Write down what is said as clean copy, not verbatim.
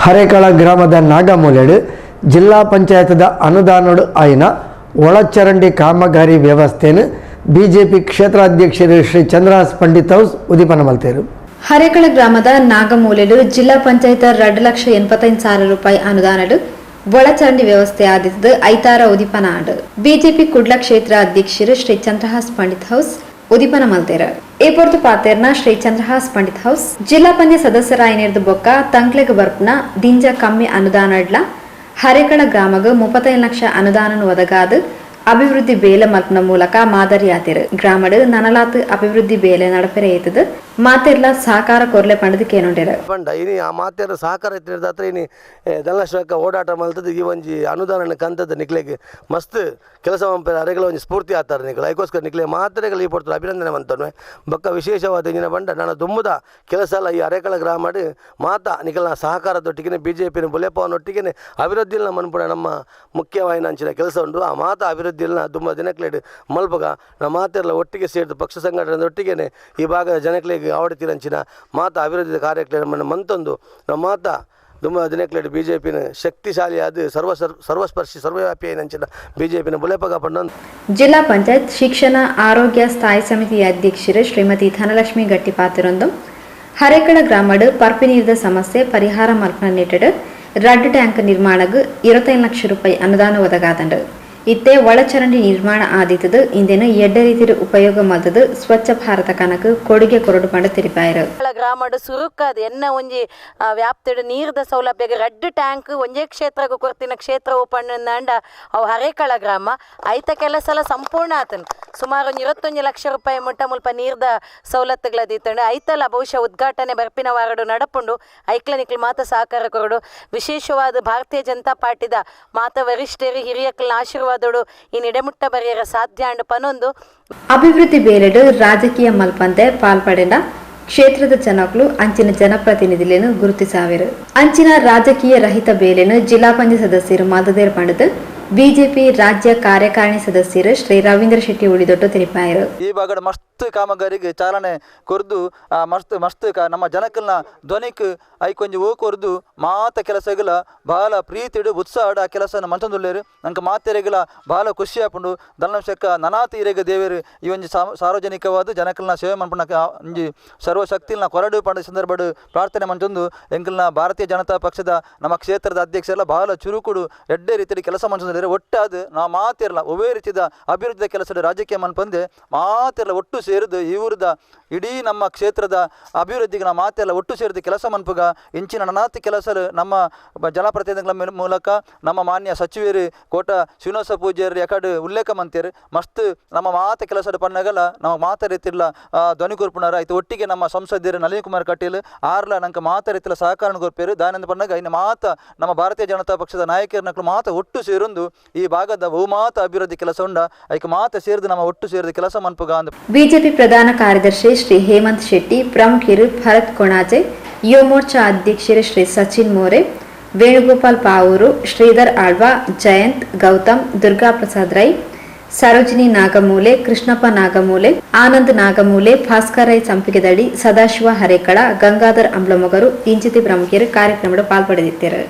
Harekala ಗ್ರಾಮದ ನಾಗಮೂಲೆಡು ಜಿಲ್ಲಾ ಪಂಚಾಯತ್ದ ಅನುದಾನಡು ಆಯಿನ ಒಳಚರಂಡಿ ಕಾಮಗಾರಿ ವ್ಯವಸ್ಥೆನು ಬಿಜೆಪಿ ಕ್ಷೇತ್ರಾಧ್ಯಕ್ಷರು ಶ್ರೀ ಚಂದ್ರಹಾಸ್ ಪಂಡಿತ್ ಹೌಸ್ ಉದಿಪನ ಮಲ್ತೇರು. ಹರೇಕಳ ಗ್ರಾಮದ ನಾಗಮೂಲೆಡು ಜಿಲ್ಲಾ ಪಂಚಾಯತ್ 2,85,000 ರೂಪಾಯಿ ಅನುದಾನಡು ಒಳಚರಂಡಿ ವ್ಯವಸ್ಥೆ ಆದಿತ್ತದು ಐತಾರ ಉದಿಪನ ಆಂಡ್. ಬಿಜೆಪಿ ಕುಡ್ಲ ಕ್ಷೇತ್ರ ಅಧ್ಯಕ್ಷರು ಶ್ರೀ ಚಂದ್ರಹಾಸ್ ಪಂಡಿತ್ ಹೌಸ್ ಉದಿಪನ ಮಲ್ತೇರು. ಈ ಪೊರ್ತು ಪಾತೇರ್ನ ಶ್ರೀ ಚಂದ್ರಹಾಸ್ ಪಂಡಿತ್ ಹೌಸ್, ಜಿಲ್ಲಾ ಪಂಚಾಯತ್ ಸದಸ್ಯರಾಯನಿರ್ದು ಬೊಕ್ಕ ತಂಕ್ಲೆಗ್ ಬರ್ಪುನ ದಿಂಜ ಕಮ್ಮಿ ಅನುದಾನಡ್ಲ ಹರೇಕಳ ಗ್ರಾಮಗ್ 35 ಲಕ್ಷ ಅನುದಾನ ಒದಗಾದು ಅಭಿವೃದ್ಧಿ ಬೇಲೆ ಮಲ್ಪನ ಮೂಲಕ ಮಾದರಿಯಾತಿರು. ಗ್ರಾಮಡ್ ನನಲಾತ್ ಅಭಿವೃದ್ಧಿ ಬೇಲೆ ನಡಪೆರೆ ಏತದು ಮಾತೆರ್ಲ ಸಹಕಾರ ಕೊರ್ಲೆ ಪಂಡದು ಕೇನೊಂಡೆರು. ಪಂಡ ಇನಿ ಆ ಮಾತೆರ ಸಹಕಾರ ಇತ್ತಿರ್ದಾತ್ರ ಇನಿ ಧನಲಕ್ಷ್ಮಕ್ಕ ಓಡಾಟ ಮಲ್ತದ ಈ ಒಂಜಿ ಅನುದಾನ ಕಂತದ ನಿಕ್ಲೆಗ್ ಮಸ್ತ್ ಕೆಲಸ ಮನ್ಪೆರೆ ಅರೆಗಳ ಒಂಜಿ ಸ್ಫೂರ್ತಿ ಆತಾರೆ ನಿಕ್ಲೆ. ಐಕೋಸ್ಕರ ನಿಕ್ಲೆ ಮಾತ್ರೆಗಳು ಈ ಪೊರ್ತುಡು ಅಭಿನಂದನೆ ಮಂತೊನ್ವೆ. ಬೊಕ್ಕ ವಿಶೇಷವಾದ ಇಂಜಿನ ಪಂಡ, ನನ್ನ ದುಮ್ಮುದ ಕೆಲಸ ಎಲ್ಲ ಈ ಅರೆಕಳ ಗ್ರಾಮಡ್ ಮಾತ ನಿಕಲ್ನ ಸಹಕಾರದೊಟ್ಟಿಗೆ ಬಿಜೆಪಿನ ಬುಲೆಪವನೊಟ್ಟಿಗೆ ಅಭಿವೃದ್ಧಿನ ಮನ್ಪುಣ ನಮ್ಮ ಮುಖ್ಯವಾಯಿನ ಅಂಚಿನ ಕೆಲಸ ಉಂಟು. ಆ ಮಾತ ಅಭಿವೃದ್ಧಿನ ದುಮ್ಮ ದಿನಕ್ಲೆಡ್ ಮಲ್ಪಗ ನಮ್ಮ ಮಾತೆಲ್ಲ ಒಟ್ಟಿಗೆ ಸೇರಿದ ಪಕ್ಷ ಸಂಘಟನೆ ಒಟ್ಟಿಗೆನೆ ಈ ಭಾಗದ ಜನಕ್ಲೆಗ್ ಆವಡ್ತಿರಂಚಿನ ಮಾತ ಅಭಿವೃದ್ಧಿ ಕಾರ್ಯಕ್ರಮ ಮಂತೊಂದು ನಮ್ಮ ಮಾತ ದುಮ್ಮ ದಿನಕ್ಲೆಡ್ ಬಿಜೆಪಿನ ಶಕ್ತಿಶಾಲಿಯಾದ ಸರ್ವ ಸರ್ವಸ್ಪರ್ಶಿ ಸರ್ವವ್ಯಾಪಿ ಅಂಚಿನ ಬಿಜೆಪಿನ ಬುಲೆಪಗ ಪಂಡೊಂದು. ಜಿಲ್ಲಾ ಪಂಚಾಯತ್ ಶಿಕ್ಷಣ ಆರೋಗ್ಯ ಸ್ಥಾಯಿ ಸಮಿತಿಯ ಅಧ್ಯಕ್ಷರು ಶ್ರೀಮತಿ ಧನಲಕ್ಷ್ಮಿ ಗಟ್ಟಿಪಾತಿರೊಂದು, ಹರೇಕಳ ಗ್ರಾಮಡ್ ಪರ್ಪಿ ನೀರಿದ ಸಮಸ್ಯೆ ಪರಿಹಾರ ಮಲ್ಪನ ನಿಟ್ಟಡ್ ರಡ್ಡ್ ಟ್ಯಾಂಕ್ ನಿರ್ಮಾಣಗ್ 25 ಲಕ್ಷ ರೂಪಾಯಿ ಅನುದಾನ ಒದಗಾದಂಡು. ಇತ್ತೆ ಒಳಚರಂಡಿ ನಿರ್ಮಾಣ ಆದಿತ್ತದು ಇಂದೆನು ಎಡ್ಡ ರೀತಿಯ ಉಪಯೋಗ ಮಲ್ತದು ಸ್ವಚ್ಛ ಭಾರತ ಕನಕ್ ಕೊಡುಗೆ ಕೊರಡು ಪಂಡ ತೆರಿಪಾಯರು. ಗ್ರಾಮಡ್ ಸುರುಕಾದ್ ಎನ್ನ ಒಂಜಿ ವ್ಯಾಪ್ತಿಡ್ ನೀರ್ದ ಸೌಲಭ್ಯಗ್ ರಡ್ಡ್ ಟ್ಯಾಂಕ್ ಒಂಜೇ ಕ್ಷೇತ್ರಗ್ ಕೊರ್ತಿನ ಕ್ಷೇತ್ರ ಪಂಡ ಅವು ಹರೇಕಳ ಗ್ರಾಮ. ಐತ ಕೆಲಸ ಎಲ್ಲ ಸಂಪೂರ್ಣ ಆತನ್. ಸುಮಾರು ಒಂಜಿ 21 ಲಕ್ಷ ರೂಪಾಯಿ ಮುಟ್ಟ ಮುಲ್ಪ ನೀರ್ದ ಸವಲತ್ತುಗಳ ದೀತಂಡು. ಐತಲ ಬಹುಶಃ ಉದ್ಘಾಟನೆ ಬರ್ಪಿನ ವಾರಡು ನಡಪುಂಡು. ಐಕ್ಲ ನಿಕ್ಲು ಮಾತ ಸಹಕಾರ ಕೊರಡು. ವಿಶೇಷವಾದ ಭಾರತೀಯ ಜನತಾ ಪಾರ್ಟಿದ ಮಾತ ವರಿಷ್ಠರು ಹಿರಿಯಕ್ಲನ ಆಶೀರ್ವಾದೋಡು ಈ ನಿಡೆಮುಟ್ಟ ಬರಿಯರ ಸಾಧ್ಯ ಅಂಡ್ ಪನೊಂದು. ಅಭಿವೃದ್ಧಿ ಬೇಲೆಡ್ ರಾಜಕೀಯ ಮಲ್ಪಂದೆ ಪಾಲ್ಪಡೆಂಡ ಕ್ಷೇತ್ರದ ಜನಕ್ಲು ಅಂಚಿನ ಜನಪ್ರತಿನಿಧಿలను ಗುರುತಿಸಾವೆರು. ಅಂಚಿನ ರಾಜಕೀಯ ರಹಿತ ಬೇಲೆನು ಜಿಲ್ಲಾ ಪಂಚಾಯತ್ ಸದಸ್ಯರು ಮಲ್ತದೇರ್ ಪಂಡದು ಬಿಜೆಪಿ ರಾಜ್ಯ ಕಾರ್ಯಕಾರಿಣಿ ಸದಸ್ಯರು ಶ್ರೀ ರವೀಂದ್ರ ಶೆಟ್ಟಿ ಉಳಿದೊಟ್ಟು ತಿಳಿಪಾಯರು. ಈ ಭಾಗದ ಮಸ್ತ್ ಕಾಮಗಾರಿಗೆ ಚಾಲನೆ ಕೊರ್ದು, ಆ ಮಸ್ತ್ ಮಸ್ತ್ ನಮ್ಮ ಜನಕಲ್ನ ಧ್ವನಿಕ್ ಐಕೊಂಜಿ ಓ ಕೊರ್ದು ಮಾತ ಕೆಲಸಗಳ ಬಹಳ ಪ್ರೀತಿಡು ಉತ್ಸಾಹಡ್ ಆ ಕೆಲಸನ ಮಂಚೊಂದುಲ್ಲೆರ್. ನಂಗೆ ಮಾತೆರೆಗಳ ಬಹಳ ಖುಷಿ ಆಪುಂಡು. ದಲ್ಲಂಶಕ್ಕ ನನಾತ್ ಇರೆಗ್ ದೇವೆರ್ ಈ ಒಂಜಿ ಸಾರ್ವಜನಿಕವಾದ ಜನಕಲ್ನ ಸೇವೆ ಮನ್ಪುನ ಒಂಜಿ ಸರ್ವಶಕ್ತಿಲ್ನ ಕೊರಡು ಪಂಡ ಸಂದರ್ಭಡ್ ಪ್ರಾರ್ಥನೆ ಮಂಚೊಂದು, ಎಂಕಲ್ನ ಭಾರತೀಯ ಜನತಾ ಪಕ್ಷದ ನಮ್ಮ ಕ್ಷೇತ್ರದ ಅಧ್ಯಕ್ಷರೆಲ್ಲ ಬಹಳ ಚುರುಕುಡು ಎಡ್ಡೆ ರೀತಿಯಲ್ಲಿ ಕೆಲಸ ಮಂಚೊಂದುಲ್ಲೆರ್. ಒಟ್ಟಾದ್ ನಾ ಮಾತಿರಲ್ಲ ಒವ್ವೇ ರೀತಿಯ ಅಭಿವೃದ್ಧಿಯ ಕೆಲಸದ ರಾಜಕೀಯ ಮನ್ಪಂದೆ ಮಾತೆಲ್ಲ ಒಟ್ಟು ಸೇರಿದು ಈ ಊರದ ಇಡೀ ನಮ್ಮ ಕ್ಷೇತ್ರದ ಅಭಿವೃದ್ಧಿಗೆ ನಾವು ಮಾತೆಲ್ಲ ಒಟ್ಟು ಸೇರಿದು ಕೆಲಸ ಮನ್ಪುಗ. ಇಂಚಿನ ನನಾತಿ ಕೆಲಸ ನಮ್ಮ ಜನಪ್ರತಿನಿಧಿಗಳ ಮೂಲಕ ನಮ್ಮ ಮಾನ್ಯ ಸಚಿವರು ಕೋಟ ಶ್ರೀನಿವಾಸ ಪೂಜಾರಿ ಯಕಡ್ ಉಲ್ಲೇಖ ಮಂತೇರು. ಮಸ್ತ್ ನಮ್ಮ ಮಾತ ಕೆಲಸದ ಪನ್ನಗಲ ನಮ್ಮ ಮಾತ ರೀತಿಲ್ಲ ಧ್ವನಿ ಕೊರ್ಪುನಾರ. ಆಯ್ತು, ಒಟ್ಟಿಗೆ ನಮ್ಮ ಸಂಸದರು ನಳಿನ್ ಕುಮಾರ್ ಕಟೀಲ್ ಆರ್ಲ ನಂಗೆ ಮಾತ ರೀತಿಲ ಸಹಕಾರ ಕೊರ್ಪೇರು. ದಾನಂದ ಪನ್ನಗ ಇನ್ನು ಮಾತ ನಮ್ಮ ಭಾರತೀಯ ಜನತಾ ಪಕ್ಷದ ನಾಯಕರನಕ್ಲು ಮಾತ ಒಟ್ಟು ಸೇರೊಂದು ಈ ಭಾಗದ ಬಹುಮಾತ ಅಭಿವೃದ್ಧಿ ಕೆಲಸ ಉಂಡ ಐಕ್ ಮಾತ ಸೇರಿದು ನಮ್ಮ ಒಟ್ಟು ಸೇರಿದ ಕೆಲಸ ಮನ್ಪುಗ ಅಂದ್. ಬಿಜೆಪಿ ಪ್ರಧಾನ ಕಾರ್ಯದರ್ಶಿ ಶ್ರೀ ಹೇಮಂತ್ ಶೆಟ್ಟಿ, ಪ್ರಮುಖರು ಭರತ್ ಕೊಣಾಜೆ, ಯುವ ಮೋರ್ಚಾ ಅಧ್ಯಕ್ಷರು ಶ್ರೀ ಸಚಿನ್ ಮೋರೆ, ವೇಣುಗೋಪಾಲ್ ಪಾವೂರು, ಶ್ರೀಧರ್ ಆಳ್ವಾ, ಜಯಂತ್, ಗೌತಮ್, ದುರ್ಗಾ ಪ್ರಸಾದ್ ರೈ, ಸರೋಜಿನಿ ನಾಗಮೂಲೆ, ಕೃಷ್ಣಪ್ಪ ನಾಗಮೂಲೆ, ಆನಂದ್ ನಾಗಮೂಲೆ, ಭಾಸ್ಕರ್ ರೈ ಸಂಪಿಗೆದಡಿ, ಸದಾಶಿವ ಹರೇಕಳ, ಗಂಗಾಧರ್ ಅಂಬ್ಲಮೊಗರು ಇಂಚಿತಿ ಪ್ರಮುಖರು ಕಾರ್ಯಕ್ರಮದ ಪಾಲ್ಪಡೆದಿದ್ದರು.